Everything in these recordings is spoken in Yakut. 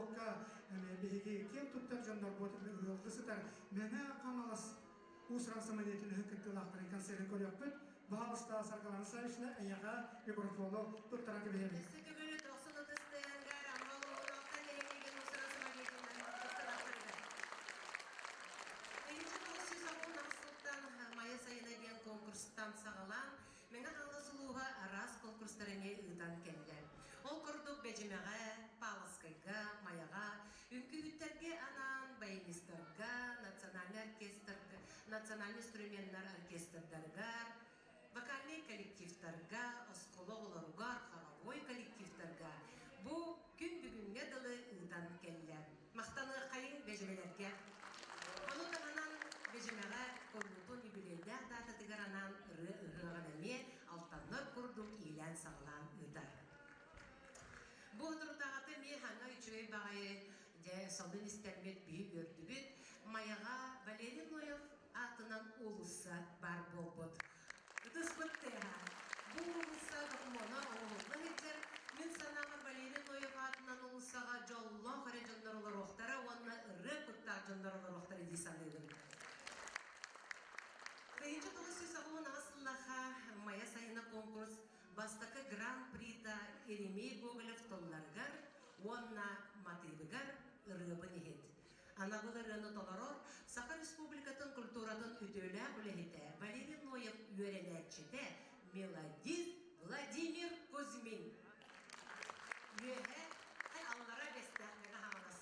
куруһуокка биһиги киэн туттар дьоннорбут ыалга сытар Мэҥэ Хаҥалас уус-уран самолетын өһөн кыттыылаахтарын концерын көрүөхпүт. Баһаалыста Саргылана Саввична эйиэхэ микрофону туттаран кэбиһэбин. Өссө төгүл 90 ытыстыйаргар Амма улууһун нэһилиэгин уус-уран самолетынан кыттыылаахтарыгар. 1998 сылтан Майа сайына диэн конкурстан саҕалаан Мэҥэ Хаҥалас улууһа араас конкурстары эмиэ ыытан кэллэ. Ол курдук Бэдьимэҕэ, Павловскайга, Майаҕа, үҥкүүһүттэргэ анаан баянистарга, национальнай оркестрга, национальнай инструменнар оркестрдарыгар, вокальнай коллективтарга, оскуола оҕолоругар, хоровой коллективтарга бу күн бүгүҥҥэ дылы ыытан кэллэ. Махтаныаххайыҥ бэдьимэлэргэ. Ону таһынан Бэдьимэҕэ куруутун юбилейдаах даататыгар анаан ырыа ыһыаҕын эмиэ алтаннар курдук иилээн-саҕалаан ыытар. Бу соторутааҕыта эмиэ хаҥа үчүгэй баҕайы дьэ сонун истэммит биһи үөрдүбүт. Майаҕа Валерий Ноев аатынан уулусса баар буолбут. Ытыспыт тыаһа. Бу уулусса докумуона оҥоһулла сылдьар. Мин санаабар Валерий Ноев аатынан уулуссаҕа дьоллоох эрэ дьоннор олоруохтара уонна ырыа куттаах дьоннор олоруохтара дии саныыбын. 1998 сыллаахха Майа сайына конкурс бастакы гран-прита Еремей Гоголев тылларыгар уонна матыыбыгар ырыабын иһит. Анабыл ырыаны толорор Саха Республикатын культуратын үтүөлээх үлэһитэ Валерий Ноев үөрэнээччитэ, мелодист Владимир Кузьмин. Үөһэ аллара бэстээх Мэҥэ Хаҥалас.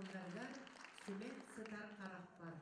толорууларыгар Сүмэт сытар харахпар.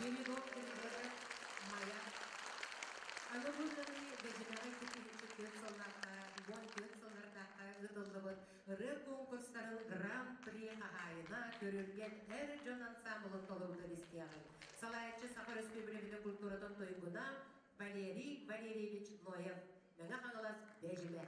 Спиридон Григорьев, Майа. Аны бу ырыаны Бэдьимэҕэ 2004 сыллаахха, 14 сыллардаахха ыытыллыбыт ырыа конкурстарын Гран-при хаһаайына Көрүлгэн эр дьон ансаамбылын толоруутун истиэҕиҥ. Салайааччы Саха Өрөспүүбүлүкэтин культуратын туйгуна Валерий Валерьевич Ноев, Мэҥэ Хаҥалас, Бэдьимэ.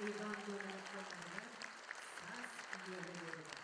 Уйбаан Дуонайап куолаһыгар Саас үөрэ үөрэтэ.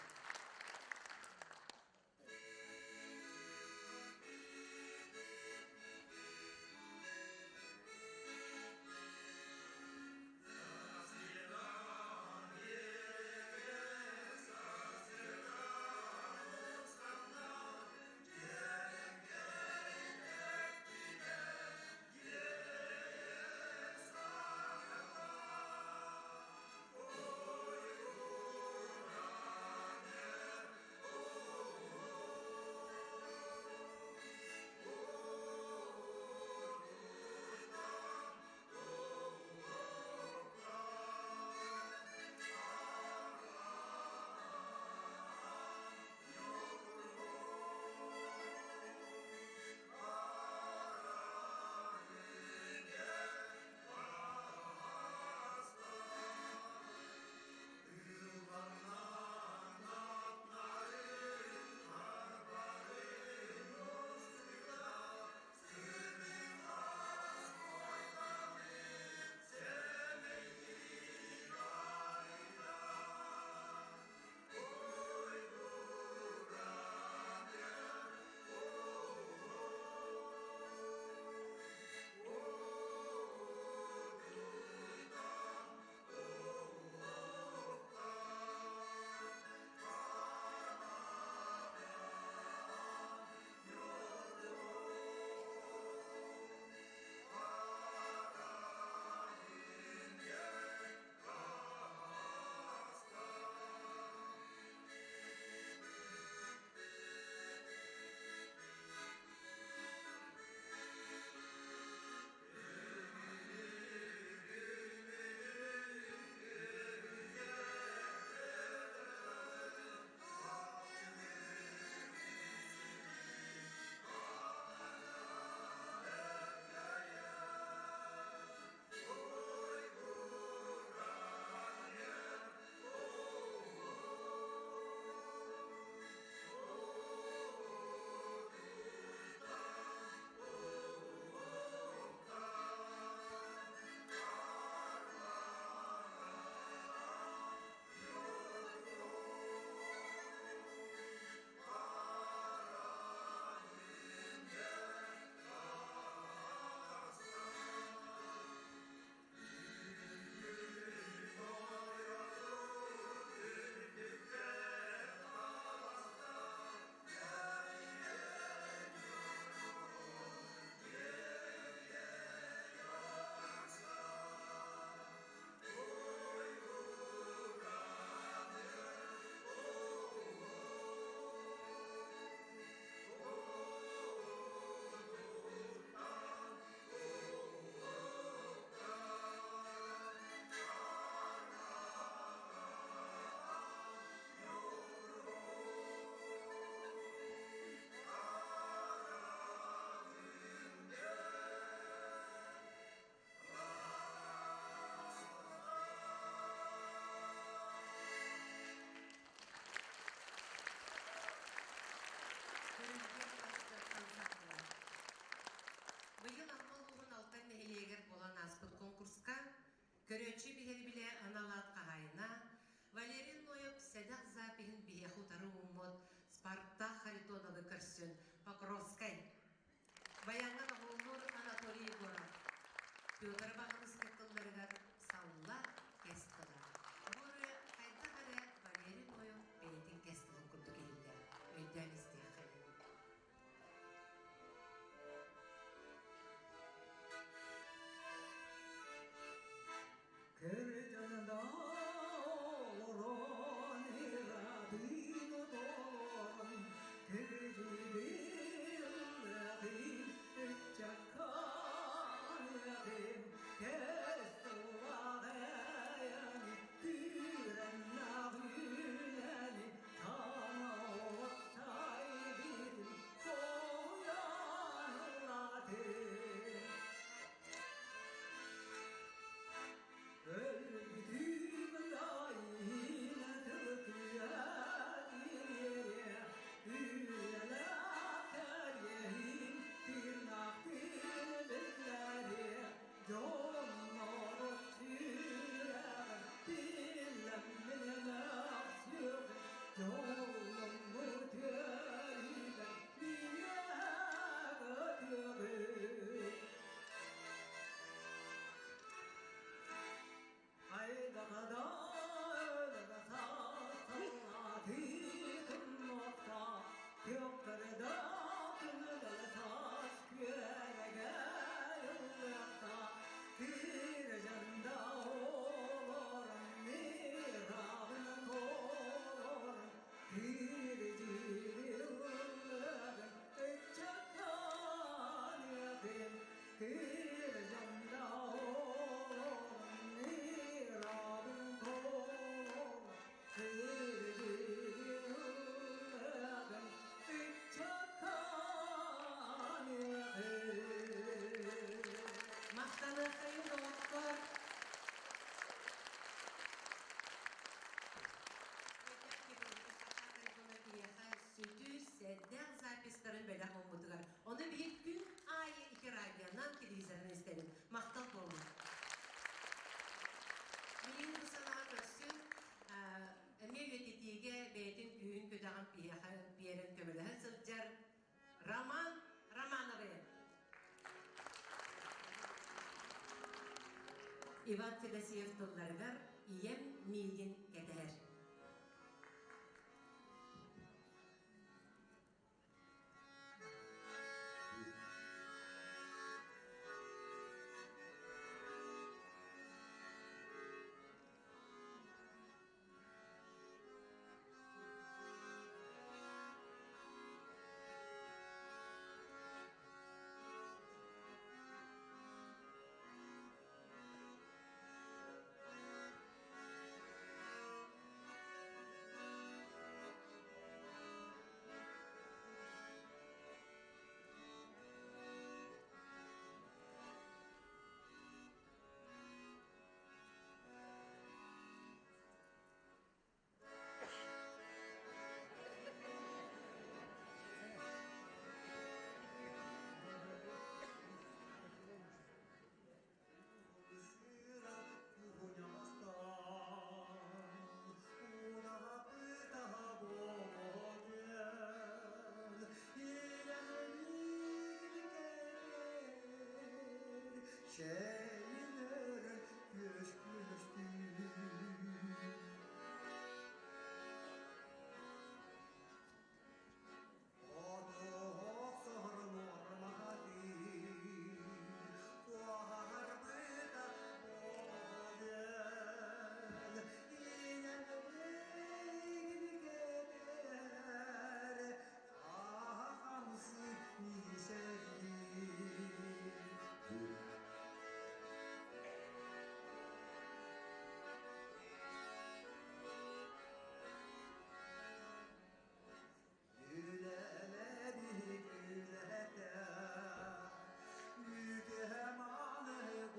Быйыл Амма улууһун Алтан нэһилиэгэр буолан ааспыт конкурска көрөөччү биһири билэ анал аат хаһаайына Валерий Ноев сэдэх запиһын биһиэхэ утары ууммут Спартак Харитоновы көрсөн Покровскай Баяҥҥа доҕуһуоллуур Анатолий Егоров Петр Баҕаныскай тылларыгар Салла кэс тыла. Бу ырыа хайдах эрэ Валерий Ноев бэйэтин кэс тылын курдук иһиллэр. Өйдөөн истиэххэ. Кэрдьанна олорон ыраатыын отолорон кирдьибиллэҕин ыччакканыаҕын кэс тыла. кэнсиэрдээх записьтарын бэлэх ууммутугар. Ону биһиги күн аайы ити радионан, телевизорынан истэбит. Махтал буоллун. Билигин бу санаа көрсүн, эмиэ үйэтитиигэ бэйэтин күүһүн-күдэҕин биһиэхэ биэрэн көмөлөһө сылдьар Роман Романовы. Иван Федосеев тылларыгар «Ийэм миигин кэтэһэр». Роман Романов.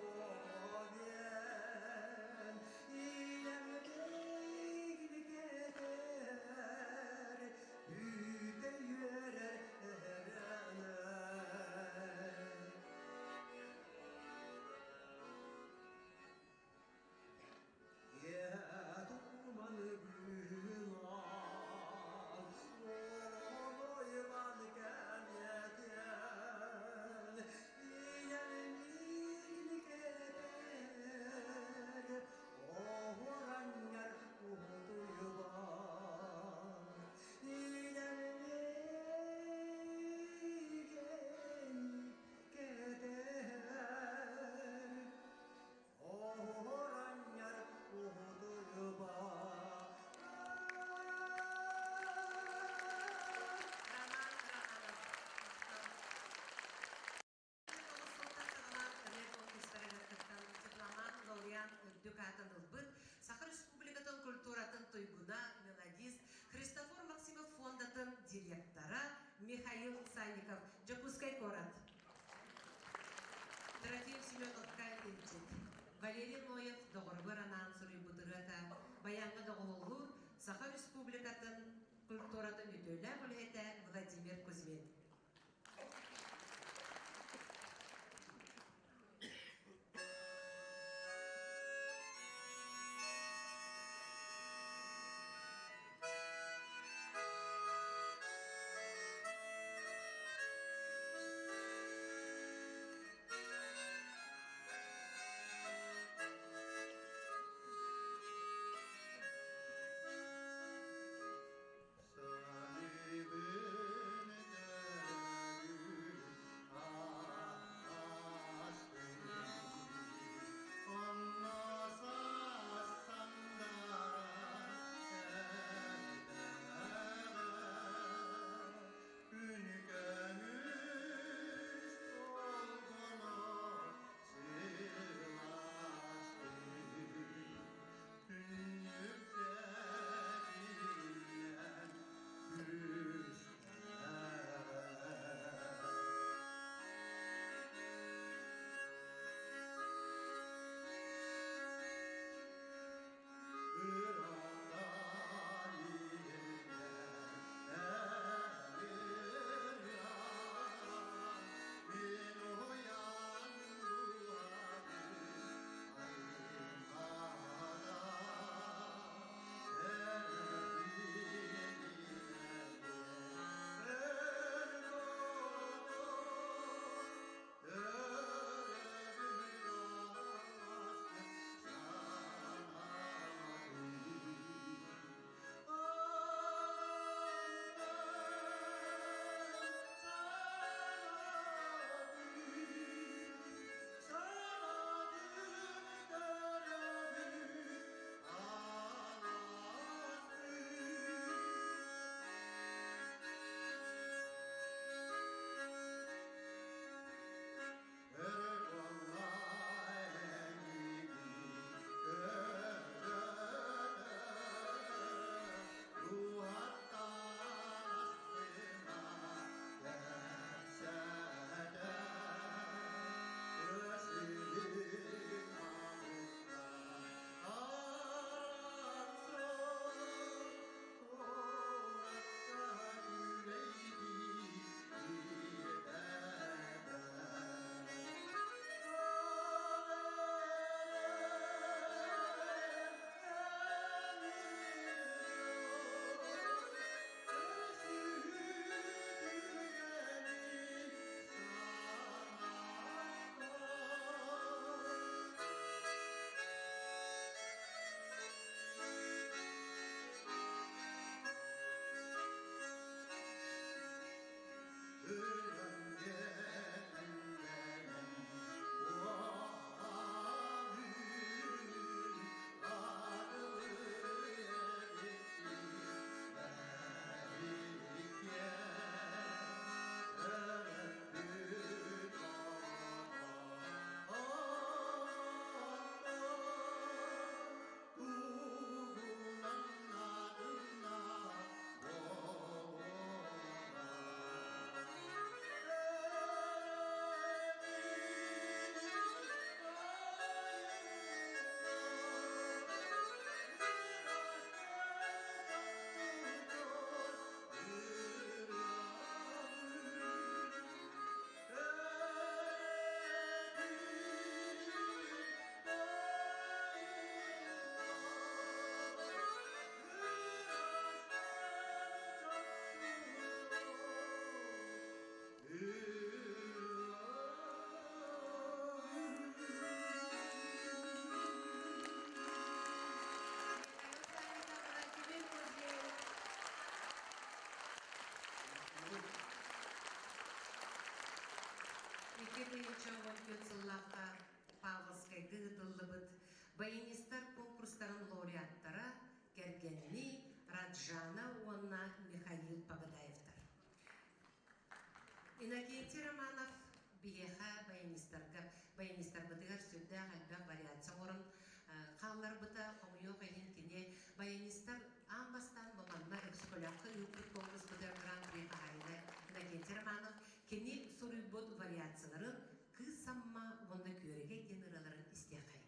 Сылтан саҕалаан ырыа конкурстарыгар кыттан дипломант лауреат үрдүк аатын ылбыт Саха Республикатын культуратын туйгуна, мелодист Христофор Максимов фондатын директора Михаил Санников, Дьокуускай куорат. Трофим Семеновка илдьит. Валерий Ноев доҕоругар анаан суруйбут ырыата баяҥҥа доҕуһуоллуур Саха Республикатын культуратын үтүөлээх үлэһитэ Владимир Кузьмин. Саныбын. 2014 сыллаахха Павловскайга ыытыллыбыт баянистар конкурстарын лауреаттара кэргэннии Раджана уонна Михаил Погодаевтар. Иннокентий Романов биһиэхэ баянистарга, баянистарбытыгар сүрдээх элбэх вариация оҥорон хаалларбыта. Хомойуох иһин кини баянистар аан бастаан бу манна Өксөкөлөөххө ыыппыт конкурспутугар гран-при хаһаайына Иннокентий Романов кини суруйбут вариацияларын Кыыс Амма уонна Күөрэгэй диэн ырыаларын истиэххэй.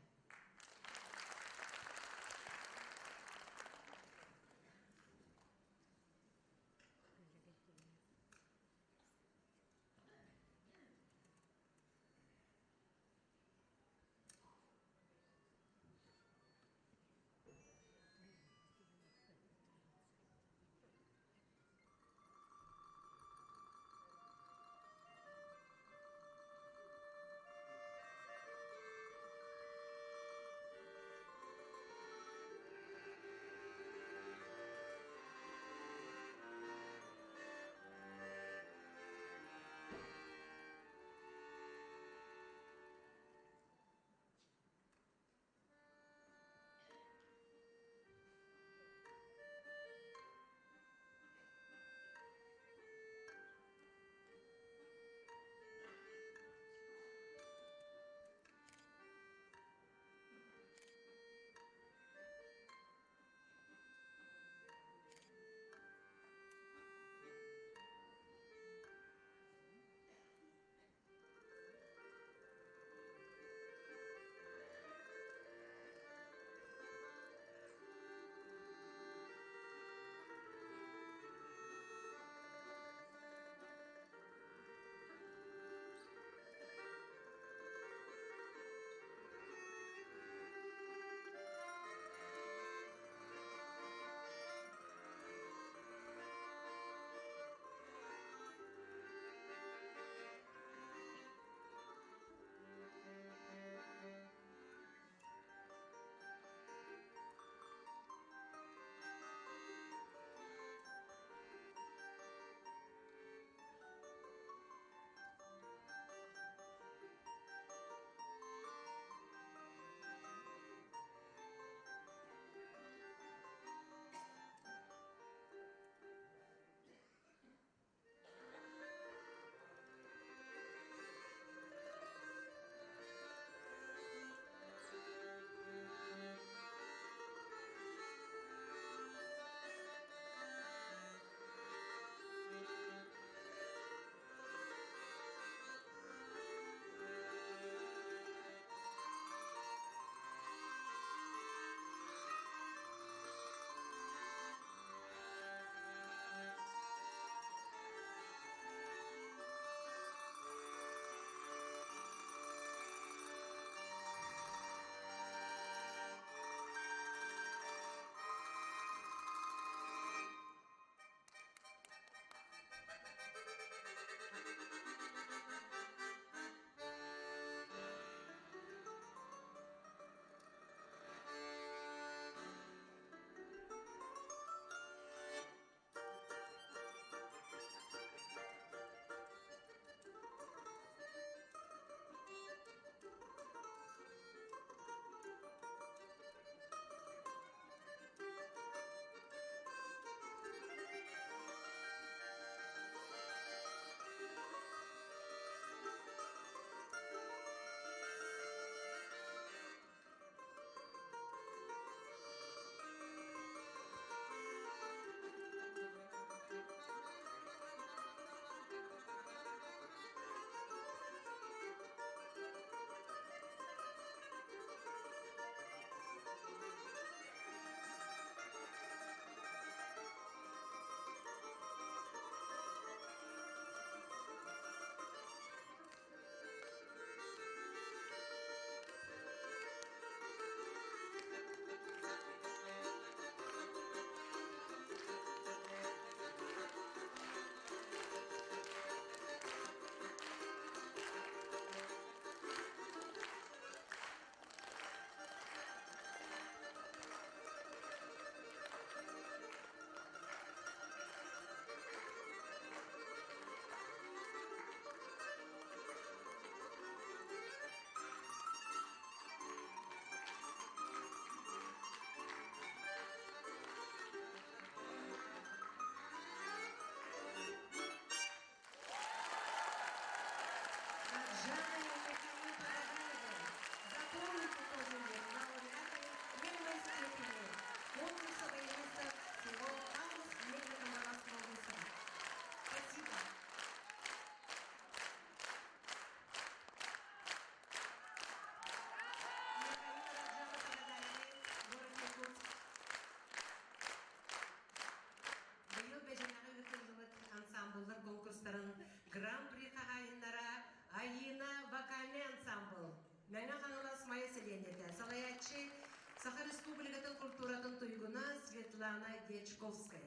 Светлана Дьячковская.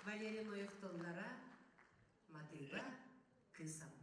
Валерий Ноев тыллара, матыыба Кыыс Амма.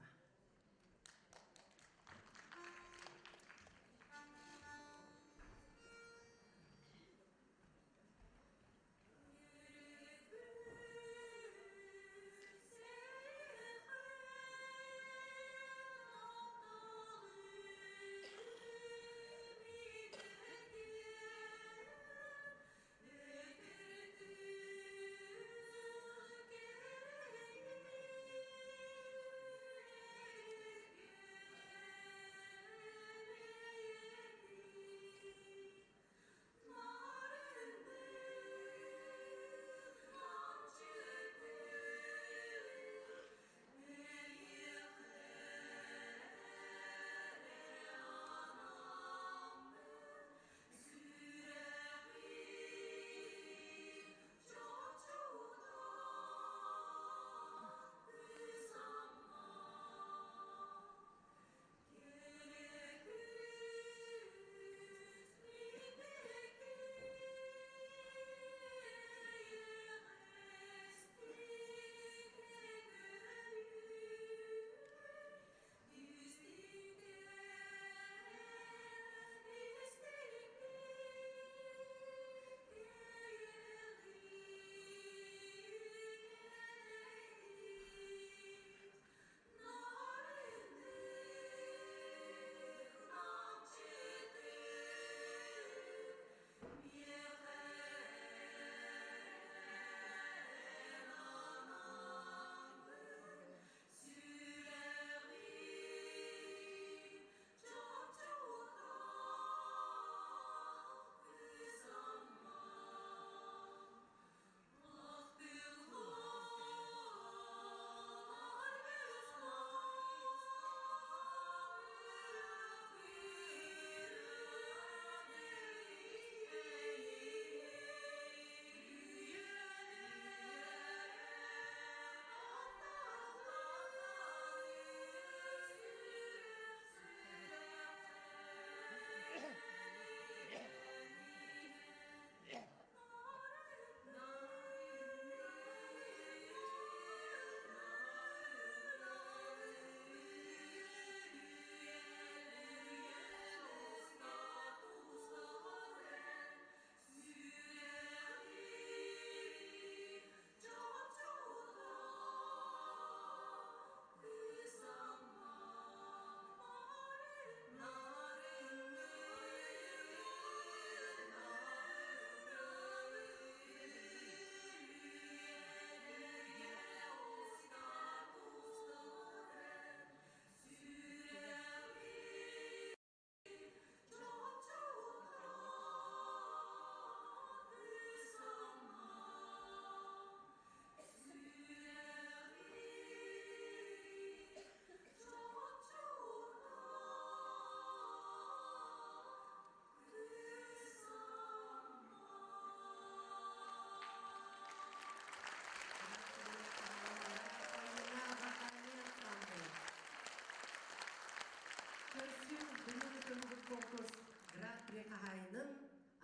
Көрсүн быйыл ыытыллыбыт конкурс Гран-при хаһаайынын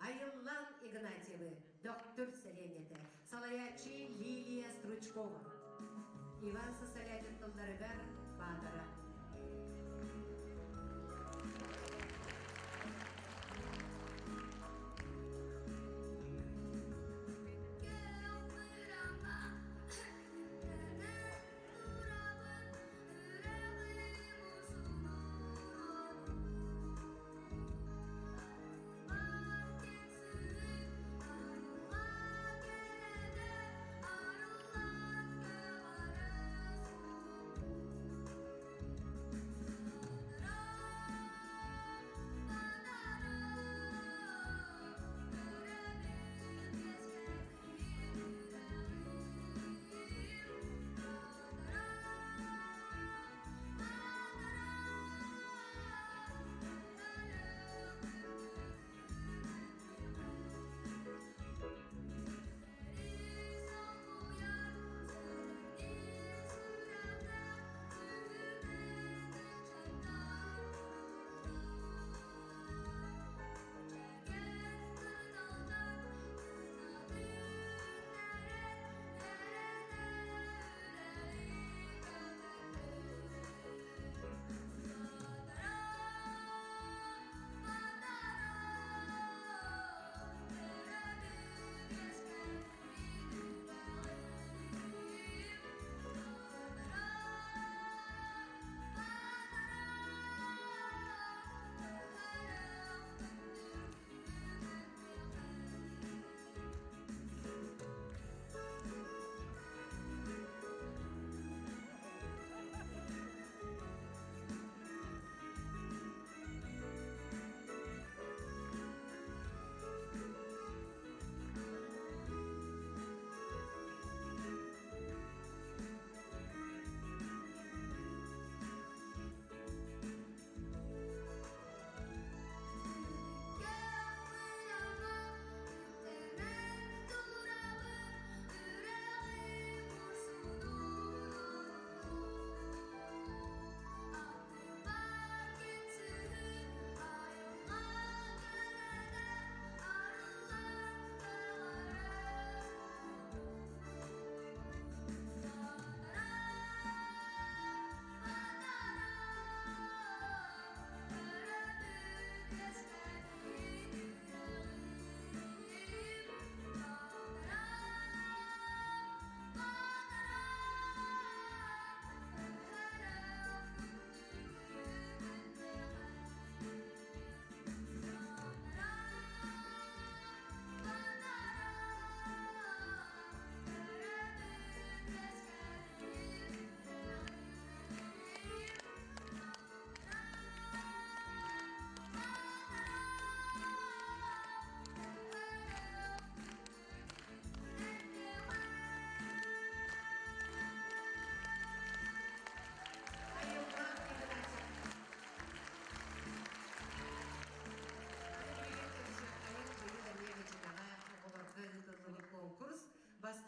Айыллан Игнатьевы Доктор сэлиэнньэтэ, салайааччы Лилия Стручкова. Иван Сысолятин тылларыгар Баатара.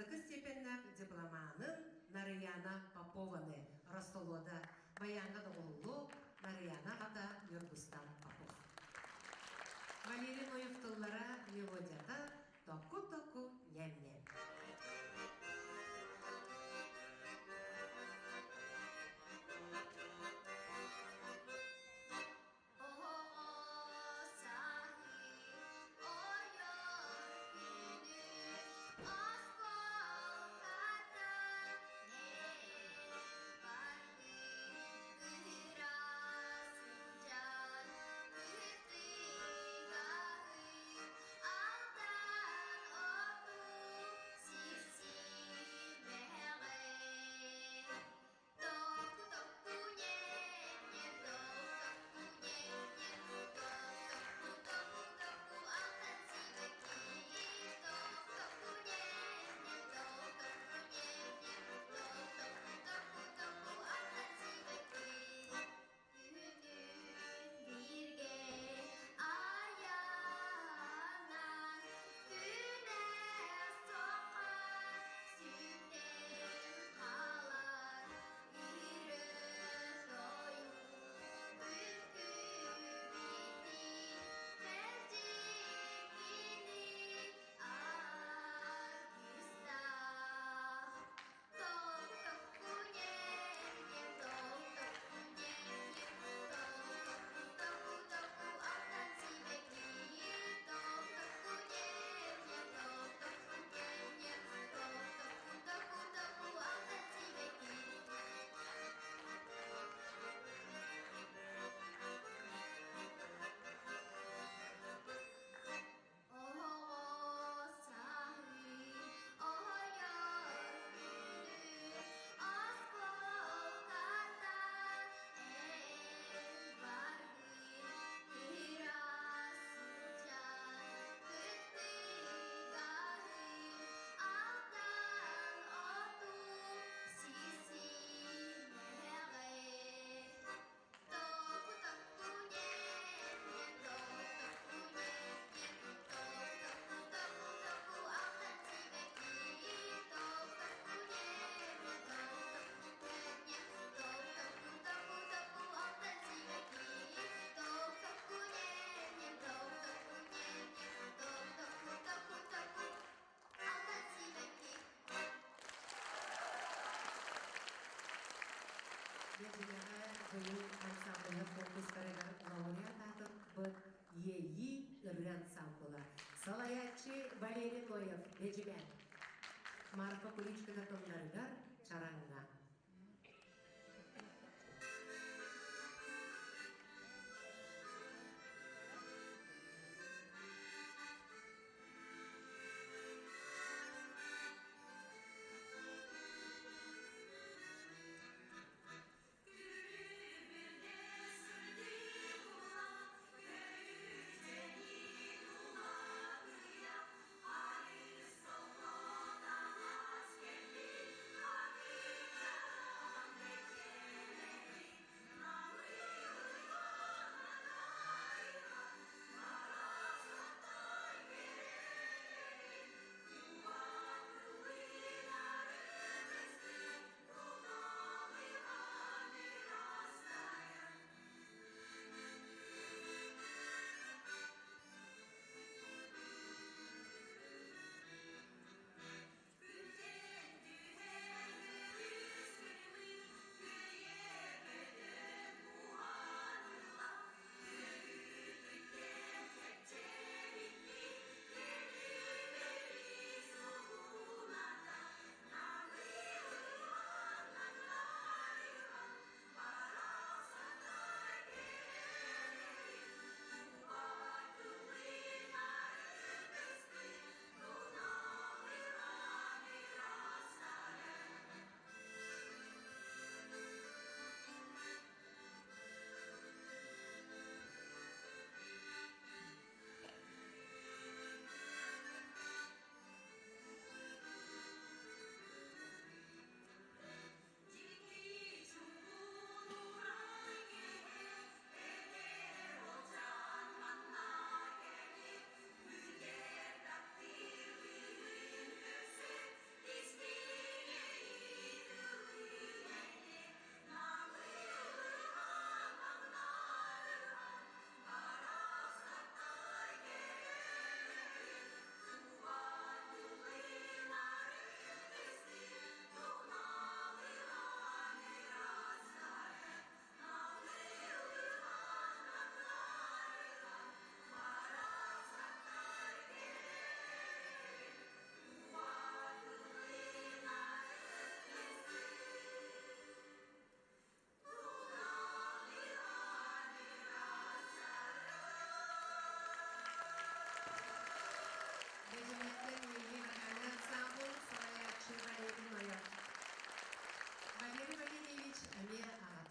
Бастакы степеннээх дипломанын Нарыйаана Попованы Ростолуода баяҥҥа доҕуһуллу Нарыйаана аҕата Ньургустан Попов. Валерий Ноев тыллара мелодията Току-току ньэм-ньэм. Бэдьимэҕэ быйыл ансамбльлар конкурстарыгар лауреат аатын ылбыт Иэйии ырыа ансамбла. Салайааччы Валерий Ноев, Бэдьимэ. Марфа Куличкина тылларыгар Чараҥҥа.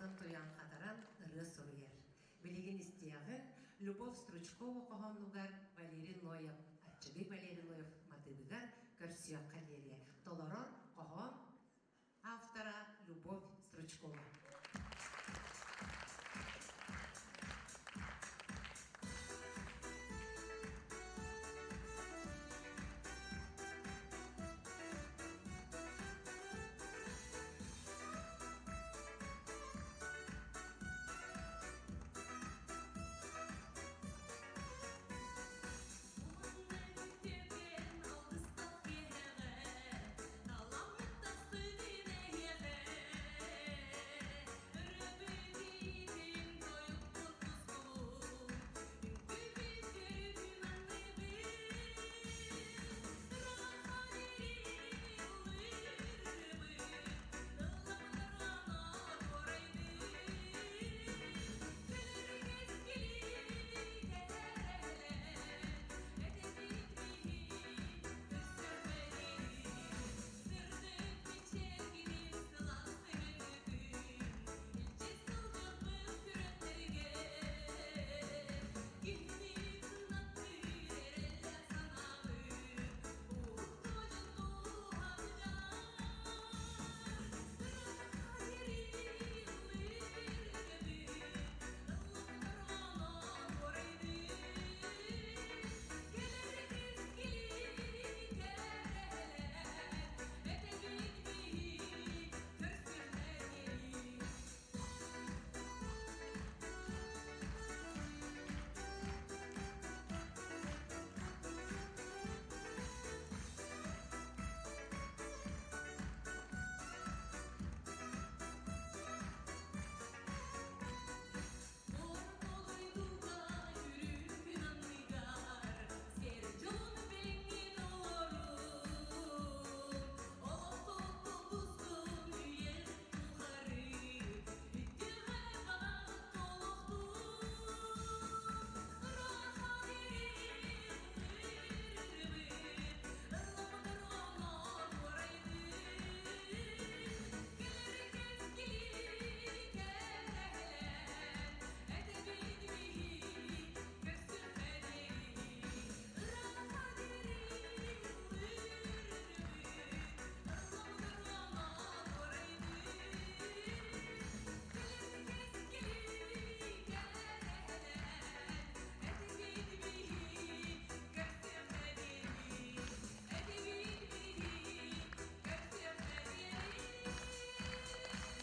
Дууһатын туйан хатаран ырыа суруйар. Билигин истиэҕиҥ Любовь Стручкова хоһоонугар Валерий Ноев, Аччыгый Валерий Ноев матыыбыгар көрсүөххэ диэри толорор хоһоон автора Любовь Стручкова.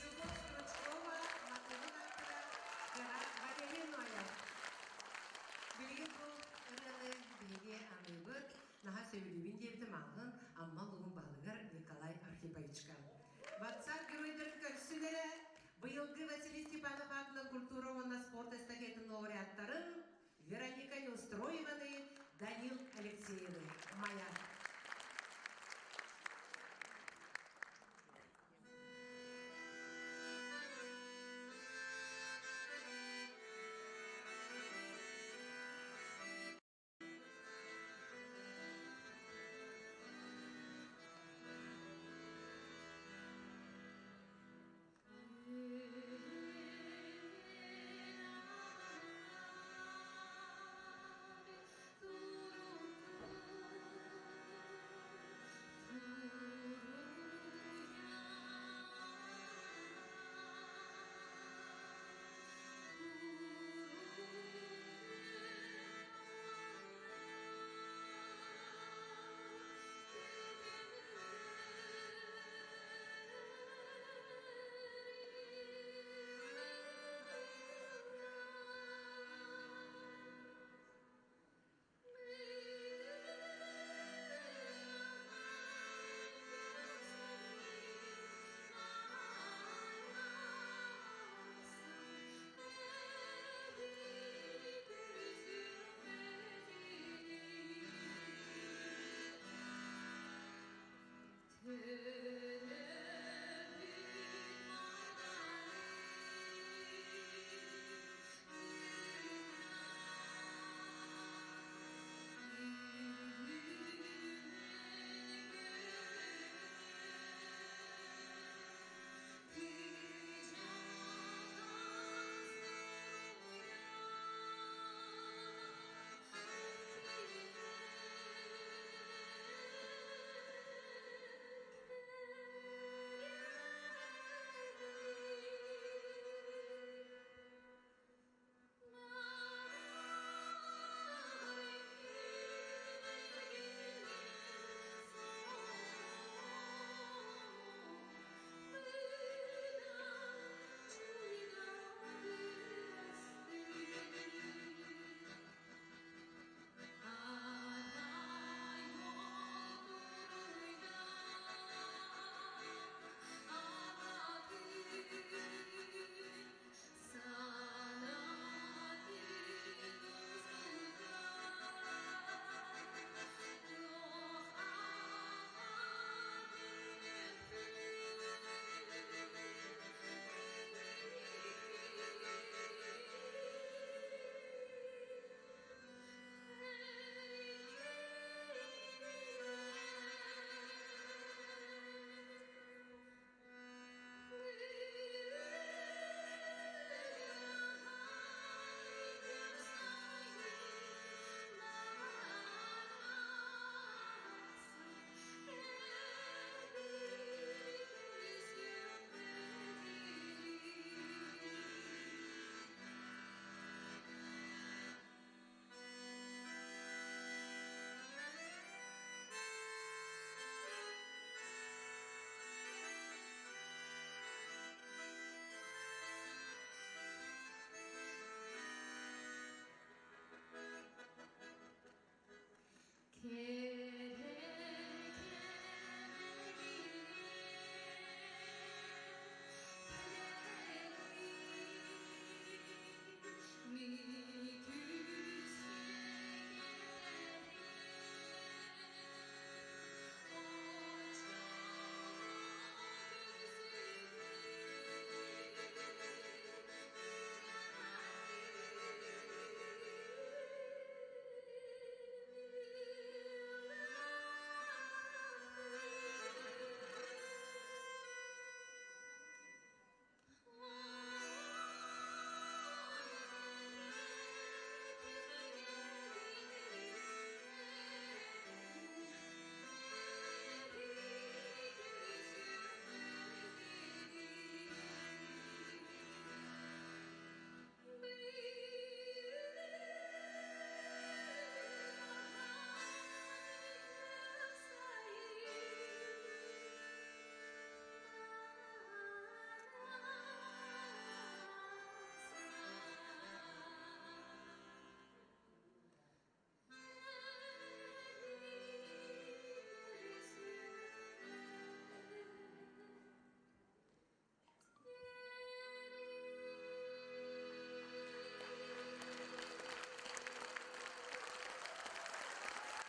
Любовь Стручкова, Матвеевна Валерий Ноев. Билигин бу ырыаны биһиги аныыбыт наһаа сөбүлүүбүн диэбитим ааҕын Амма улууһун баһылыгар Николай Архиповичка. WhatsApp геройдарын көрсүлэрэ быйылгы Василий Степанов аатынан культура уонна спорт эстафетын лауреаттарын Вероника Неустроеваны, Данил Алексеевы. Майа.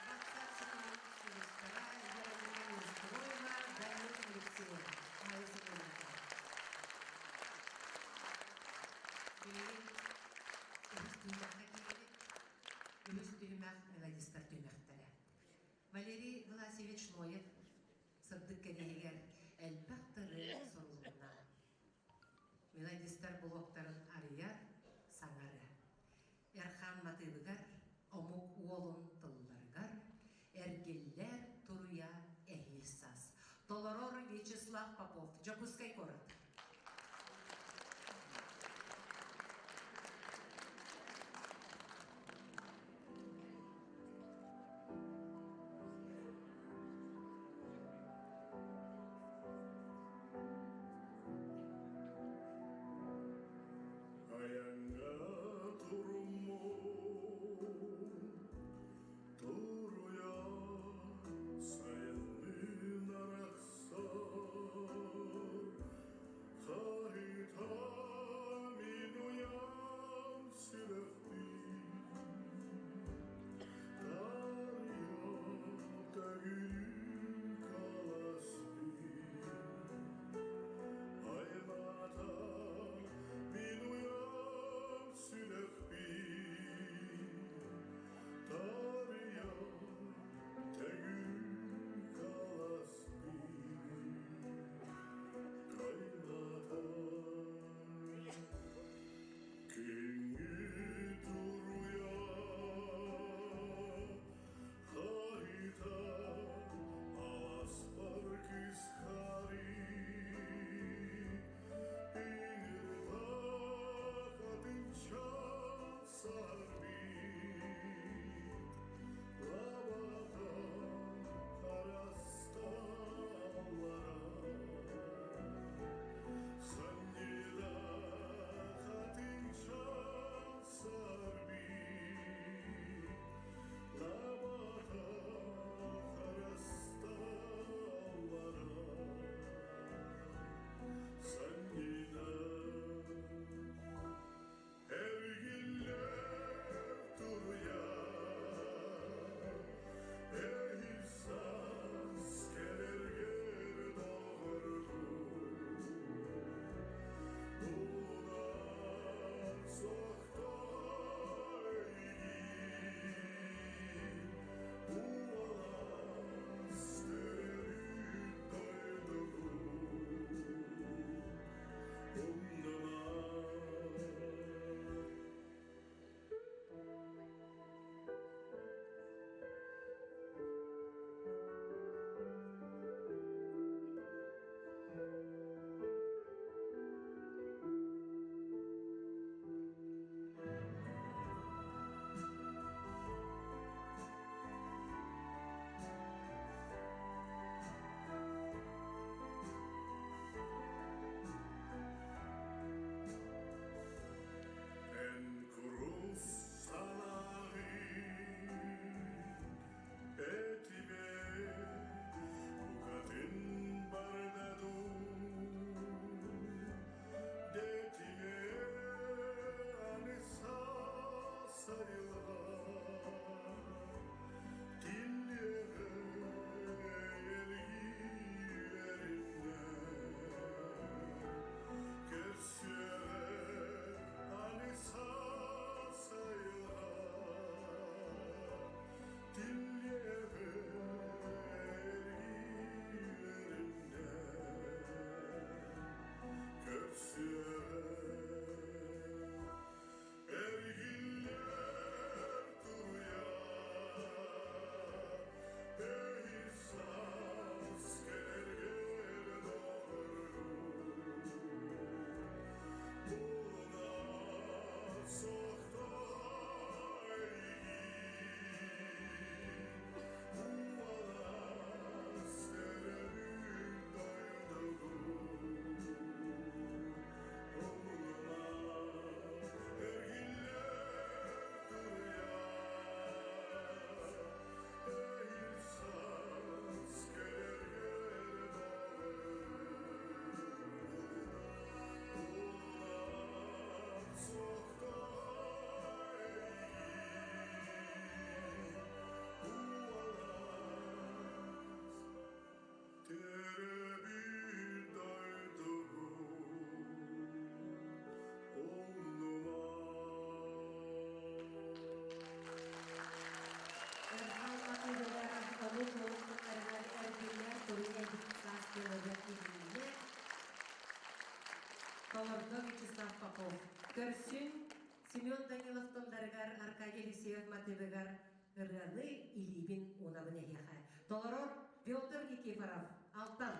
Ватсап ситимин сулустара Вероника Неустроева, Данил Алексеев, Майя Сокольникова. Билигин үһүс түһүмэххэ киирэбит. Үһүс түһүмэх мелодистар түһүмэхтэрэ. Валерий Власьевич Ноев сырдык кэриэһигэр элбэх тыры сурулунна. Мелодистар блоктарын арыйар, саҥары. Эрхан матыыбыгар, омук уолун тылларыгар эргиллэр туруйа эһиил саас. Толорор Вячеслав Попов, Дьокуускай куорат. Айаҥҥа туруммут туруйа сайынныын арахсар. Тылга Вячеслав Попов. Көрсүн Семен Данилов тылларыгар, Аркадий Елисеев матыыбыгар ырыаны илиибин уунабын эһиэхэ. Толорор Петр Никифоров, Алтан.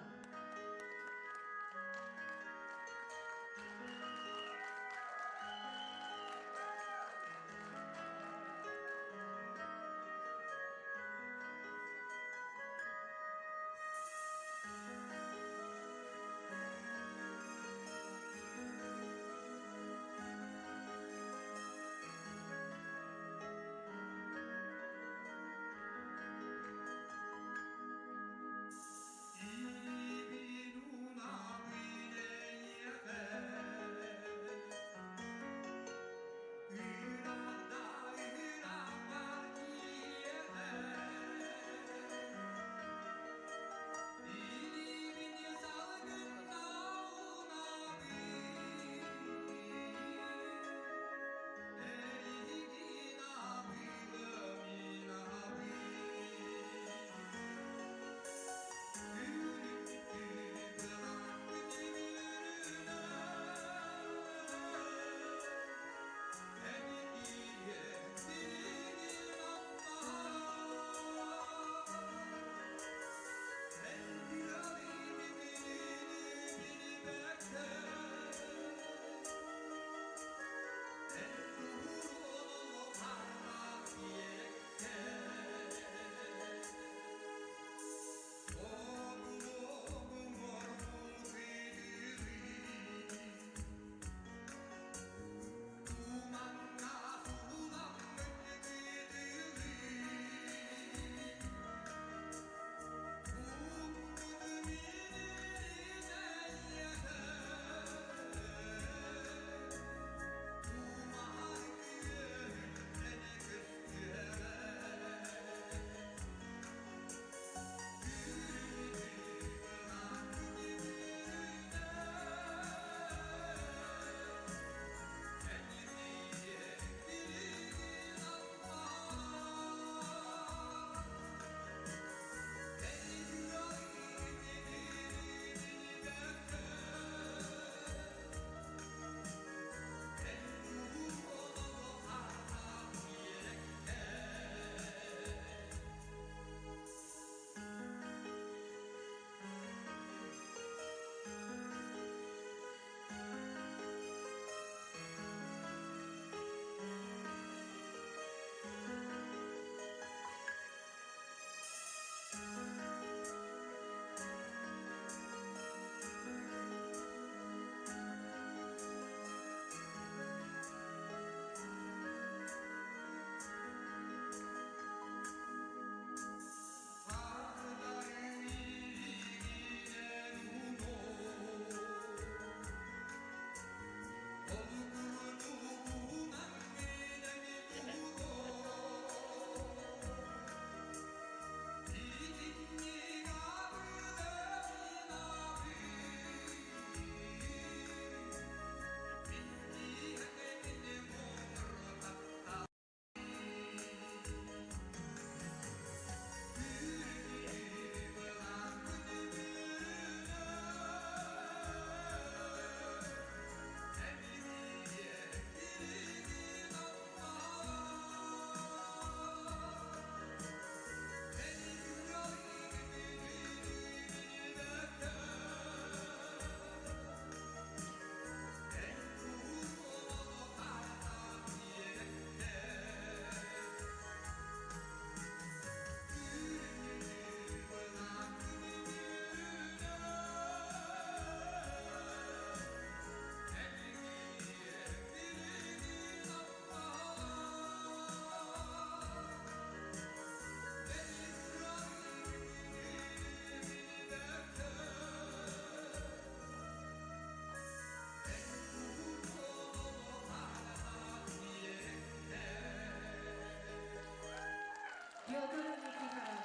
Петр Никифоров,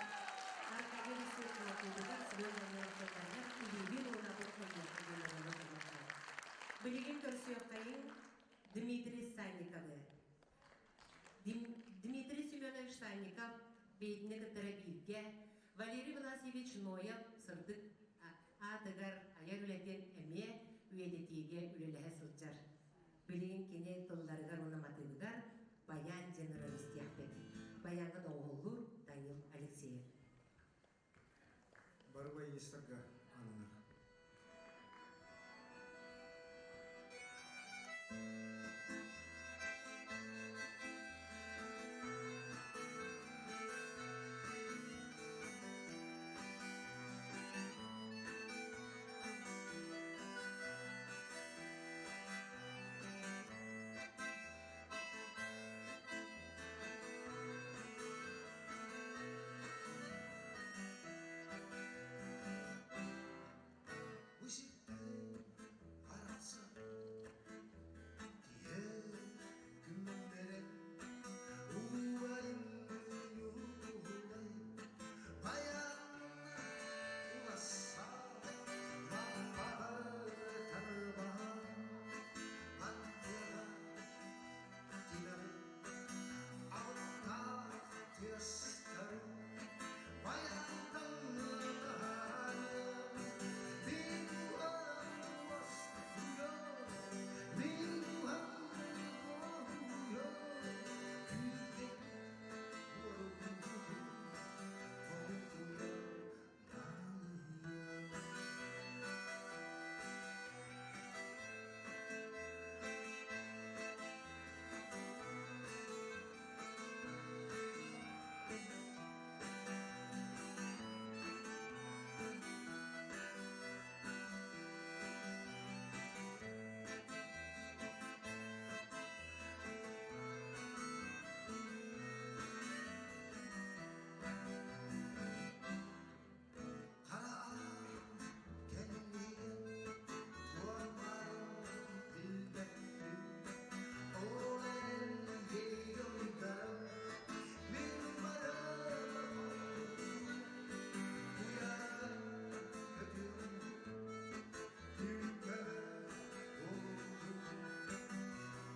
Аркадий Алексеевич Илиибин уонабыт Билигин көрсүөххэйин Дмитрий Санниковы. Дмитрий Семенович Санников бэйэтини кытары бииргэ Валерий Власьевич Ноев сырдык аатыгар айар үлэтин эмиэ үйэтитиигэ үлэлэһэ сылдьар. Билигин кини тылларыгар уонна матыыбыгар Баян диэн ырыаны истиэхпит. Баяҥҥа доҕуһуоллуур Данил Алексеев. Бары байыыстарга ананар. Бу сиртэн арахсан киһи күннэрэ убайым ньуулай баянна уласса маппаҕа мантыаҕа тимэҕи алтаах тыастары баянтан таһаарыам мин уостуйа мин уһан күүтэ Хара кэннигин туормарын билбэппин, ол эрэн ейгөйдөрөм мин барым куйаарга көтүөм күлкөбө буолуум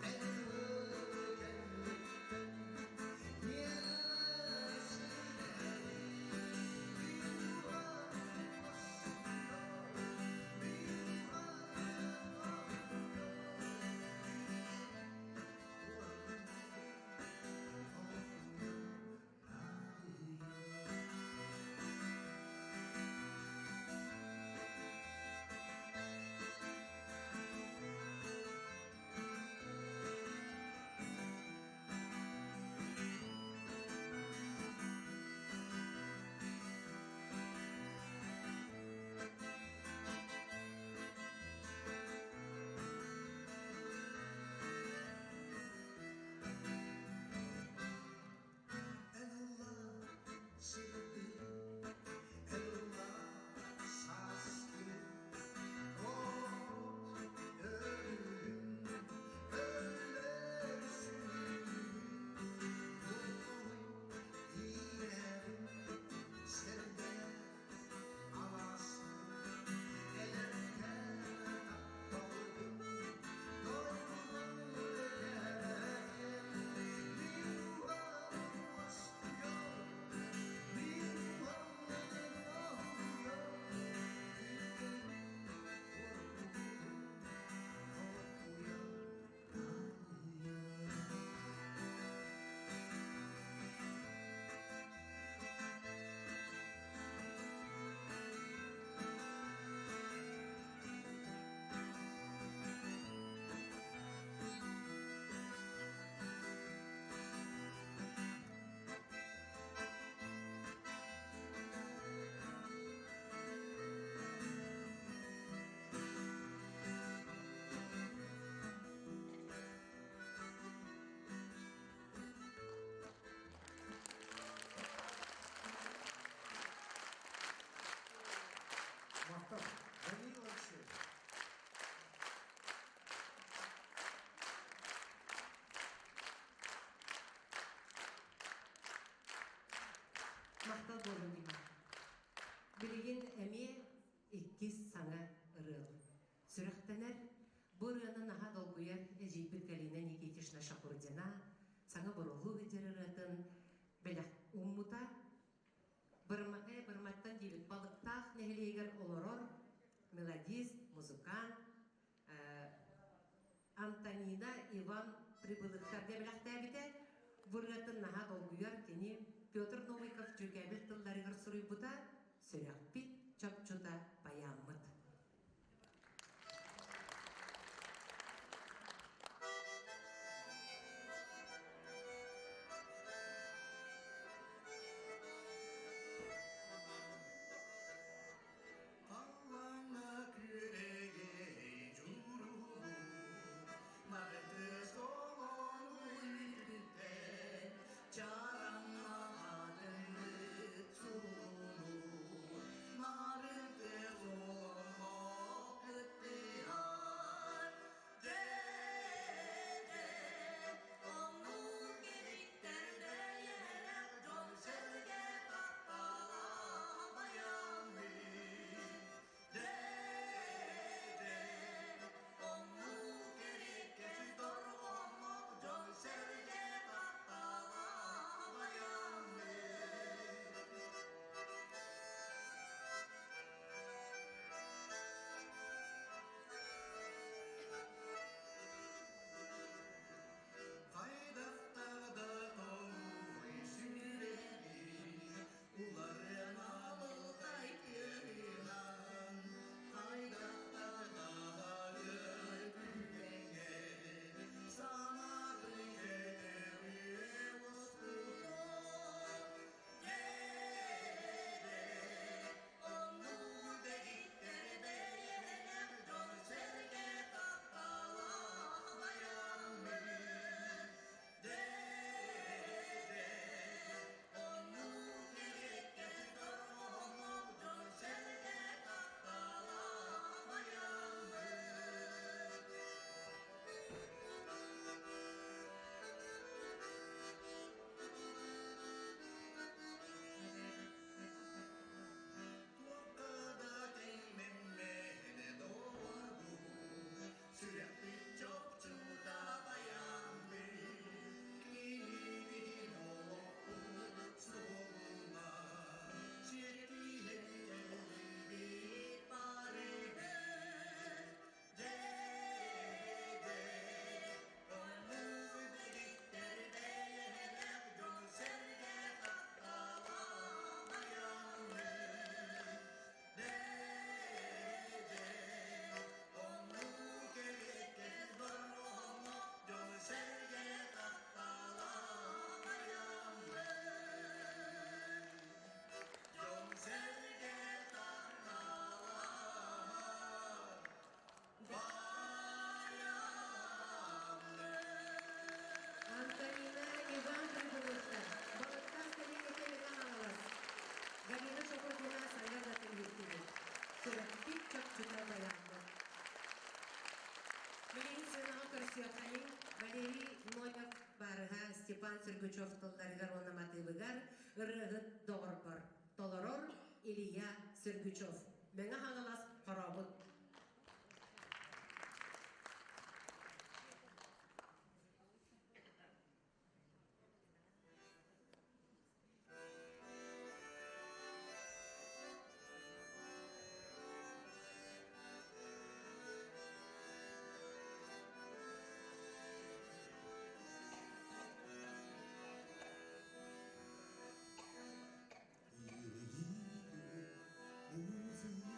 эн кэнниттэн миэхэ сирэри Эн ылла сирди, эн ылла сааскы, от өрүһүн өлөр сүрүн иирэрин сэргэ алааспын эдэркэ тапталгын дойдубун кэрэкэм мин Махтал. Даниил Алексеевич. Махтал буоллун Дима. Билигин эмиэ иккис саҥа ырыал. Сүрэхтэнэр бу ырыаны наһаа долгуйар эдьиийбит Галина Никитична Шахурдина саҥа боролуу сылдьар ырыатын бэлэх ууммута. Бырматай Бырматтан диэбит балыктаах нэһилиэгэр олорор мелодист, музыкант. Антонина Иван Прибылыхтарга бэлэхтээбитэ. Бу ырыатын наһаа долгуйар кини Петр Новиков дьүкээбил тылларыгар суруйбута «Сүрэхпит чопчута байааммыт». Аллаҥҥа күөрэгэй дьуруһуу, Нарты солону үүтүттэн, Чараҥҥа атыннык сууну, Нарыты солоно кыттыһар. Дьэ, оннук эбиттэр бэйэлэр дьон-сэргэ тапталаабайаммыт. Дьэ, оннук эбиккэ дорҕоонноох дьон-сэргэ тапталаабайаммыт. Хайдахтаах да тоҥуй сүрэҕи уларыан абылтай тыынан, хайдахтаах даҕаны түгэҥҥэ санаатын көтөҕүө уоскутуо. Дьэ, оннук дэгиттэр бэйэлээх дьон-сэргэ тапталаах байаммыт. Дьэ, оннук эбиккэ дорҕоонноох дьон-сэргэ тапталаах байаммыт. Туохха да тэҥнэммэт доҕорбут, сүрэхпит чопчута байаммыт, кинибитин олохпут суолунан сиэттиһэн кэллибит барыбыт. Дьэ, оннук дэгиттэр бэйэлээх дьон-сэргэ тапталаах айаммыт. Дьэ, оннук эбиккэ дорҕоонноох дьон-сэргэ тапталаах айаммыт. Дьон-сэргэ тапталаах Антонина Иван Прибылыхтар, Балыктаах сэлиэнньэтэ Мэҥэ Хаҥалас, Галина Чокурдина саҥа ырыатын иһиттибит. Сүрэхпит чопчута байааммыт. Билигин сыанаҕа көрсүөххэйиҥ Валерий Ноев барыһа Степан Сергучев тылларыгар уонна матыыбыгар ырыаһыт доҕорбор толорор Илья Сергучев. Мэҥэ Хаҥалас хорообут. Иэйиигэ музыка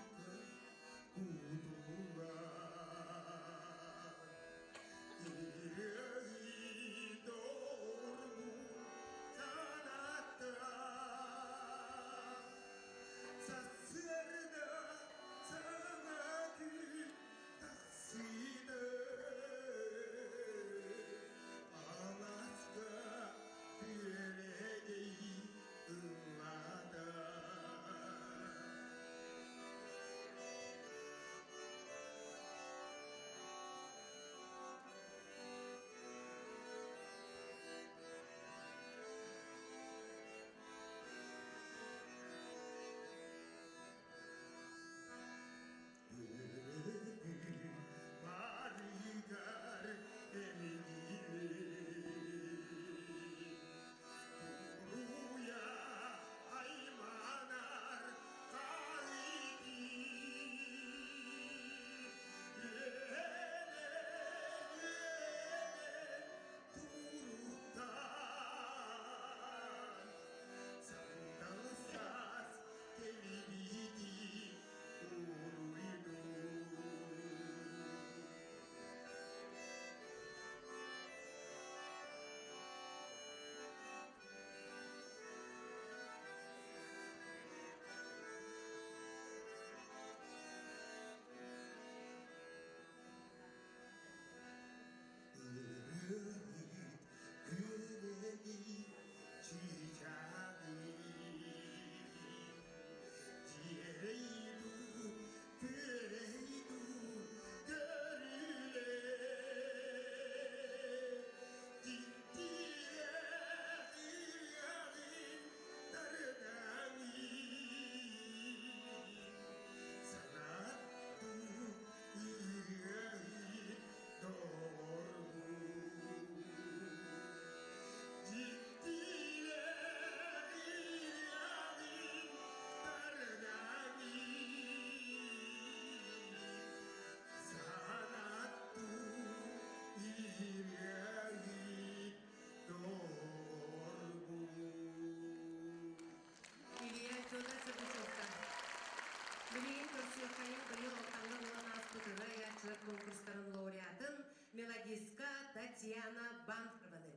мелодистка Татьяна Банхрованы.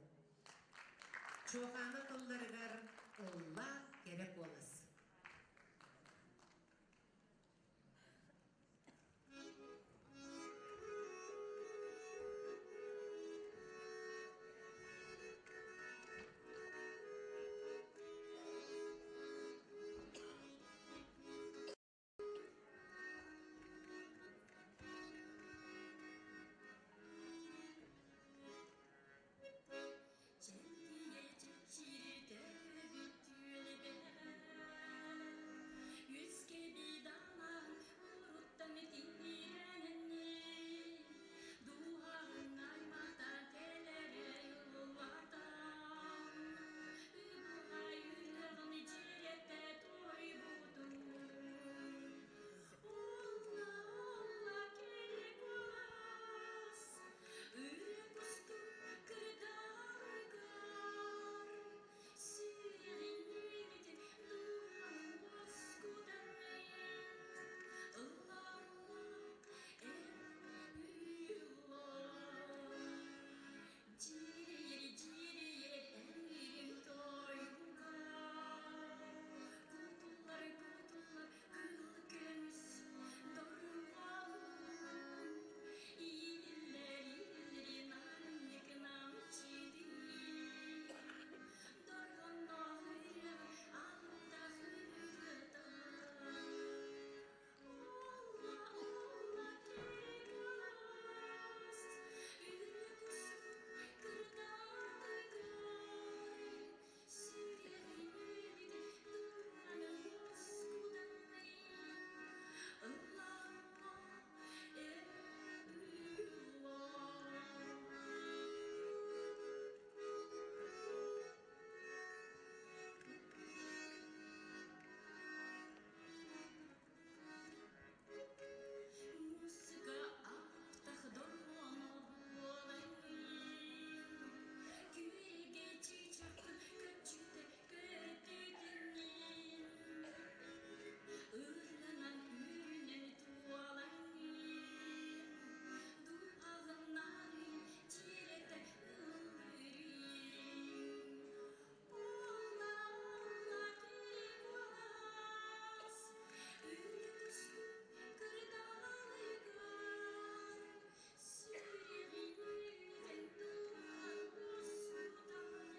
Чуохаана тылларыгар Ылла кэрэ куолас. Чэлгийэ чэпчиирдэ бүтүөлбэ Үөскэбит алааһын уруттан тиҥирэнэннин Дууһаҕын аймата кэлэрэ ыллатан Ыбылхай ырыаҕын дьиэрэтэ туойбутун Олла, олла кэрэ куолас Ырыа кустук кырдалыгар Сүрэҕин дууһаҥ уоскутан Ылла, ылла, эн ылла Дьиэрэйэр, дьиэрэйэр эҥириҥ тойуга Кутуллар, кутуллар кыл көмүс дорҕоон Ииллэр, ииллэр нарыннык намчытын Дорҕоонноох ырыаҕын алыптаах ырыата Олла, олла кэрэ кылаас Үрэ кустук кырдаатыгар Сүрэҕим үөрбүтэ дууһаны уоскутаннай Ылла, ылла, эн ылла. Музыка аптах дорҕооно буолаҥҥын, Күөгэ чыычааххын көччүтэ көтүтүҥҥүн, Ырыанан үүнэн туолаҥҥын, Дууһаҕын нарыйан дьиэрэтэ ыллыырын. Олла, олла кэрэ куолас, Үрүт кырдаалыгар, Сүрэҕин үтэн дууһаҥ уоскутаҕын.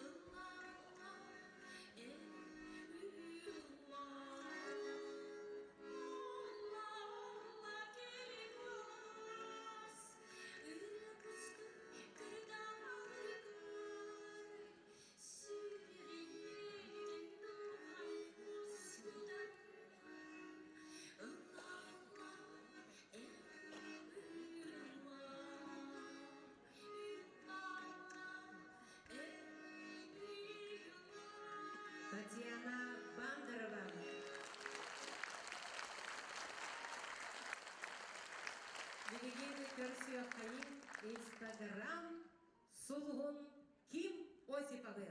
Ылла, ылла, эн ылла. Олла, олла кэрэ куолас, Ырыа кустук кырдаалыгар, Сүрэҕин үтэн дууһаҥ уоскутаҕын. Ылла, ылла, эн ылла. Ылла, ылла, эн ылла. Татьяна Бандерова. Билигин көрсүөххэйин Инстаграм сулуһун Ким Осиповы.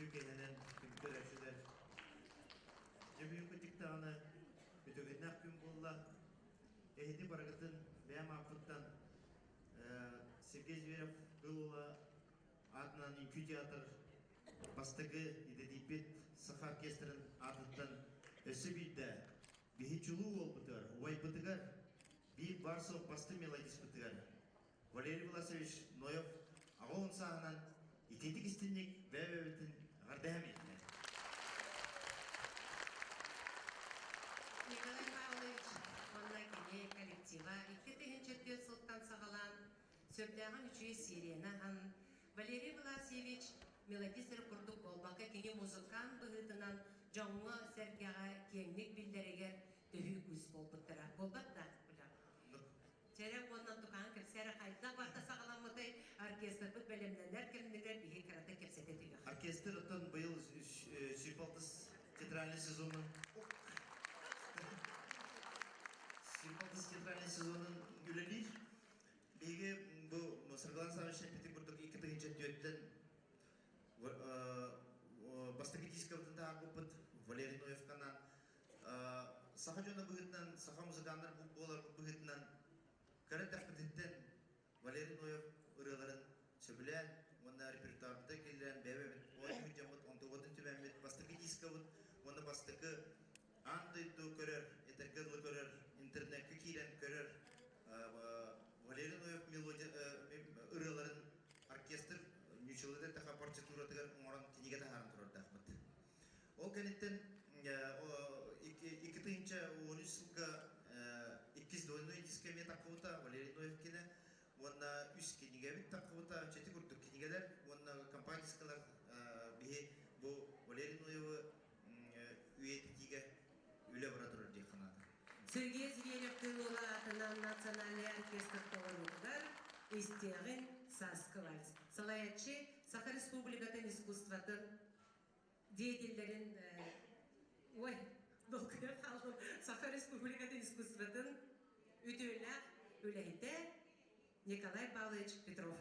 Үтүө киэһэнэн күндү көрөөччүлэр. Дьэ бүгүн кырдьык даҕаны үтүгэннээх күн буолла. Эһиги барыгытын бэйэм ааппыттан Сергей Зверев Кыл Уола аатынан үҥкүү театр бастакы идэтийбит саха оркестрын аатыттан өссө биирдэ биһи чулуу уолбутугар, убайбытыгар, биир баар-суох бастыҥ мелодиспытыгар Валерий Власович Ноев 80 сааһынан итиитик истинник бэйэ-бэйэбитин эҕэрдэһэм иһиннэ. Николай Павлович уонна кини коллектива 2004 сылтан саҕалаан сөптөөҕүн үчүгэй серияны аһан, Валерий Власьевич мелодист эрэ курдук буолбакка, кини музыкант быһыытынан дьоҥҥо-сэргэҕэ киэҥник биллэригэр төһүү күүс буолбуттара. Буолбат да, Уля? Чэрэ уонна тукаан кэпсээрэ хайдах барыта саҕаламмытай, оркестрбыт бэлэмнэнэр кэмнигэр биһи кырата кэпсэтэ түһүөх. Оркестр оттон быйыл сүүс театральный сезонун сүүс театральный сезонун үлэлиир. Биһиги бу Саргылан Саввич эппитин курдук 2004-тэн бастакы дискабытын таһаарбыппыт Валерий Ноевканан. Саха дьоно быһыытынан, саха музыканнар буолар быһыытынан кыра эрдэхпититтэн Валерий Ноев ырыаларын сөбүлээн уонна репертуарбыта киллэрэн бэйэбит оонньуур дьоммут онтубутун түмэммит бастакы дискабыт уонна бастакы аан дойду көрөр, этэргэ дылы көрөр, интернеккэ киирэн көрөр Валерий Ноев мелодия ырыаларын оркестр ньучулыта таха партитуратыгар оҥорон кинигэ таһааран турардаахпыт. Ол кэнниттэн 2013 сылга иккис двойной диск эмиэ таххыбыта Валерий Ноев кинэ уонна үс кинигэбит таххыбыта чети курдук кинигэлэр уонна компанискалар биһи бу Валерий Ноевы үйэтитиигэ үлэ бара турар диэх наада. Сергей Зверев Кыыл аатынан национальнай оркестр толоруутугар истиэҕин Сааскы вальс. Салайааччы Саха Республикатын искусствотын деятеллэрин ой долгуйа хааллым Саха Республикатын искусствотын үтүөлээх үлэһитэ Николай Павлович Петров.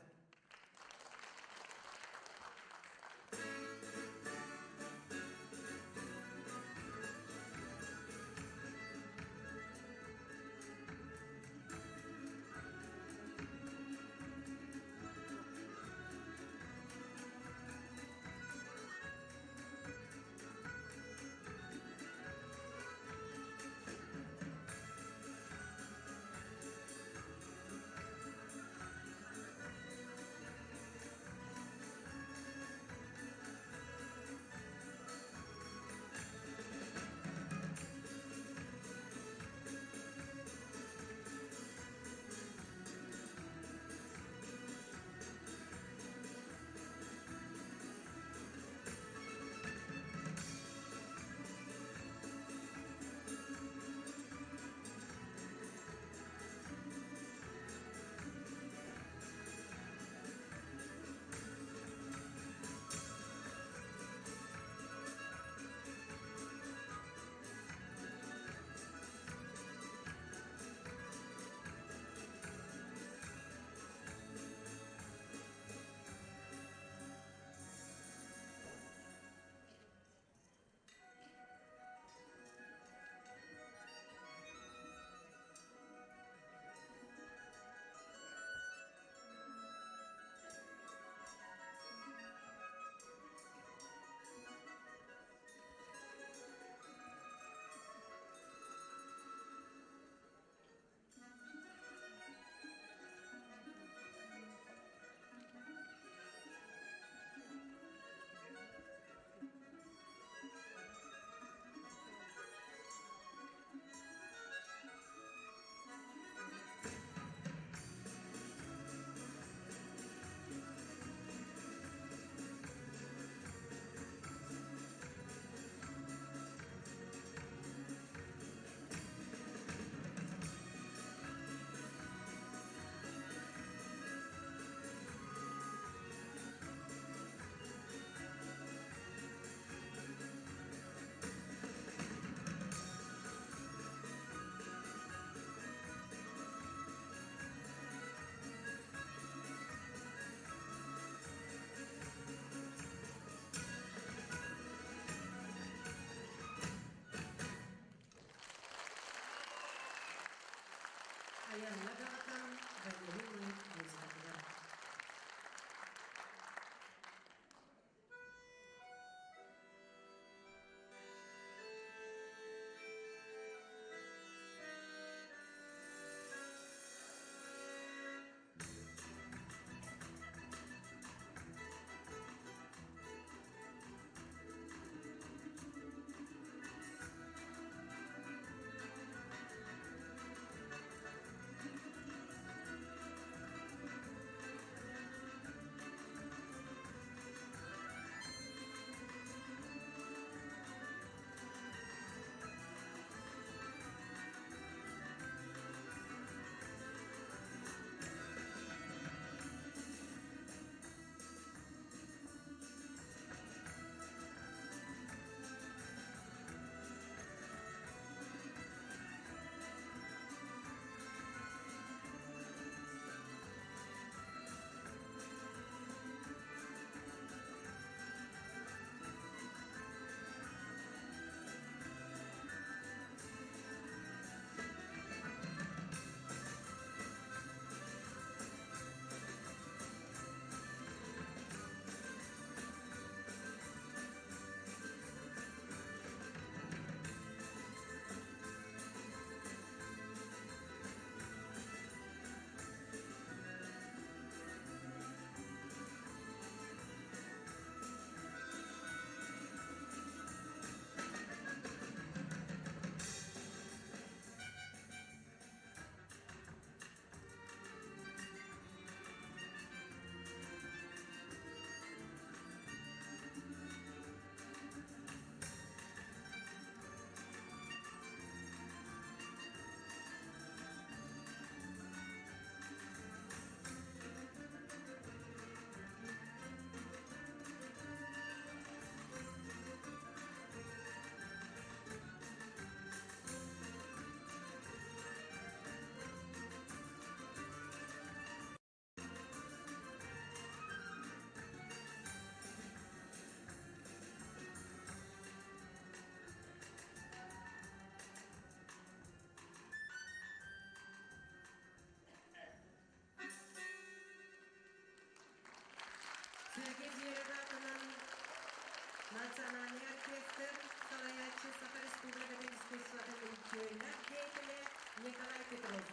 Национальный оркестр салайааччы Саха Республикатын искусствотын үтүөлээх деятелэ Николай Петров.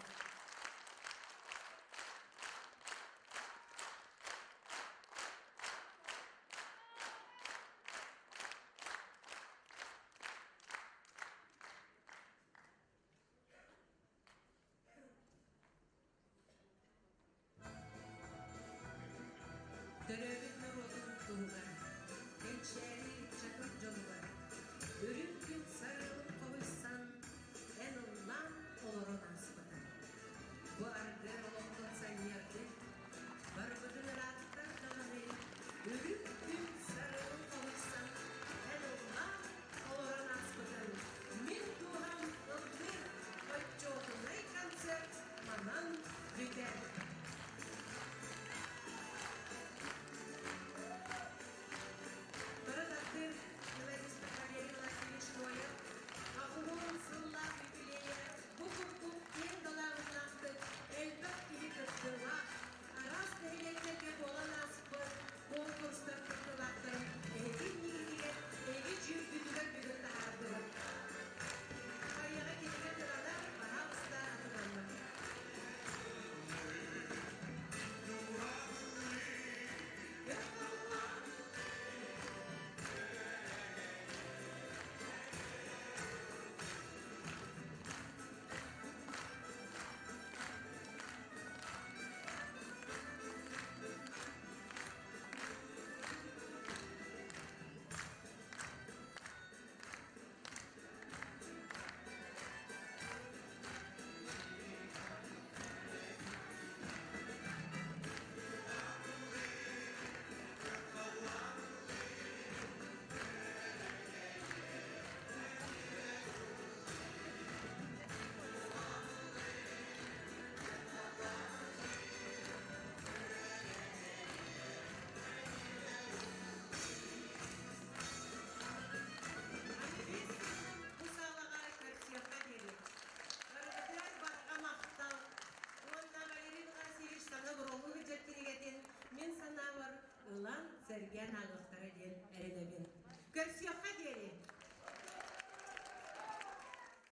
Төрөөбүт норуотун туһугар, кэнчээри чакыр дьонугар, үрүҥ күн сарыалын хоһуйсан, эн ыллаан олорон ааспытыҥ. Бу аргыар олохтон санньыардык, барбытын ырааттар даҕаны, үрүҥ күн сарыалын хоһуйсан, эн ыллаан олорон ааспытыҥ. Мин дууһам ыллыыр отчуотунай концерт манан бүтэр. Бары таптыыр мелодист Валерий Васильевич Ноев 80 сыллаах юбилейа бу курдук киэҥ далааһыннаахтык элбэх киһи кыттыылаах, араас нэһилиэктэргэ буолан ааспыт конкурстар кыттыылаахтарын эһиги иннигитигэр, эһиги дьүүлгүтүгэр бүгүн таһаардыбыт. Хайаҕа кинигэ тыранар, баһаалыста атыланнын. Аны биир сылынан бу саалаҕа көрсүөххэ диэри. Барыгытыгар барҕа махтал. Уонна Валерий Власьевич саҥа буруолуу сылдьар кинигэтин мин санаабар ылан сэргээн ааҕыахтара диэн.